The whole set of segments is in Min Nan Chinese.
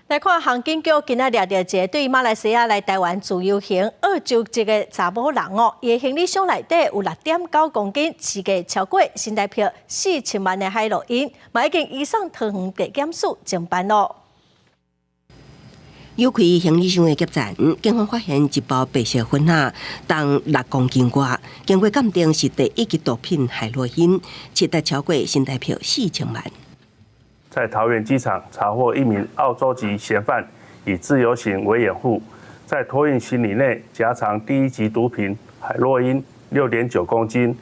來看航警局今仔掠著一个對馬來西亞來台灣自由行澳洲籍的查某人哦，伊的行李箱內底有6.9公斤，市價超過新台幣4000萬的海洛因，嘛已經移送桃園地檢署偵辦咯。有開行李箱的檢查，警方發現一包白色粉仔，重6公斤外，經過鑑定是第一級毒品海洛因，市值超過新台幣4000萬。在桃園機場查獲一名澳洲籍嫌犯，以自由行為掩護，在托運行李內夾藏第一級毒品海洛因6.9公斤，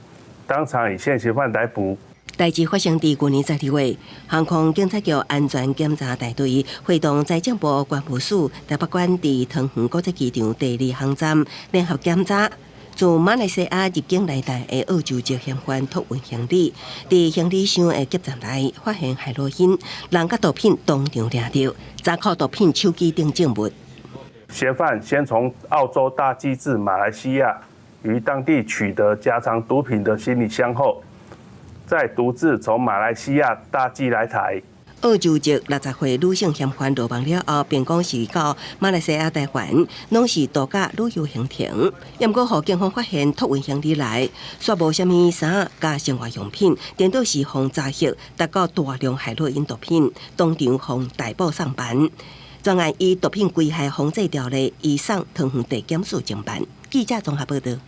當場以現行犯逮捕。代誌發生佇舊年12月，航空警察局安全檢查大隊會同財政部關務署台北館佇桃園國際機場第二航站聯合檢查，自馬來西亞入境來台的澳洲籍嫌犯託運行李，佇行李箱的夾層內發現海洛因，人佮毒品當場掠著，查扣毒品、手機等證物。嫌犯先從澳洲搭機至馬來西亞，於當地取得夾藏毒品的行李箱後，再獨自從馬來西亞搭機來台。澳洲籍60歲女性嫌犯落網了後，辯講是到馬來西亞台灣，攏是度假旅遊行程。毋過，予警方發現託運行李內，煞無啥物衫佮生活用品，顛倒是予查獲達到大量海洛因毒品，當場予逮捕送辦。專案以毒品危害防制條例移送桃園地檢署偵辦。記者綜合報道。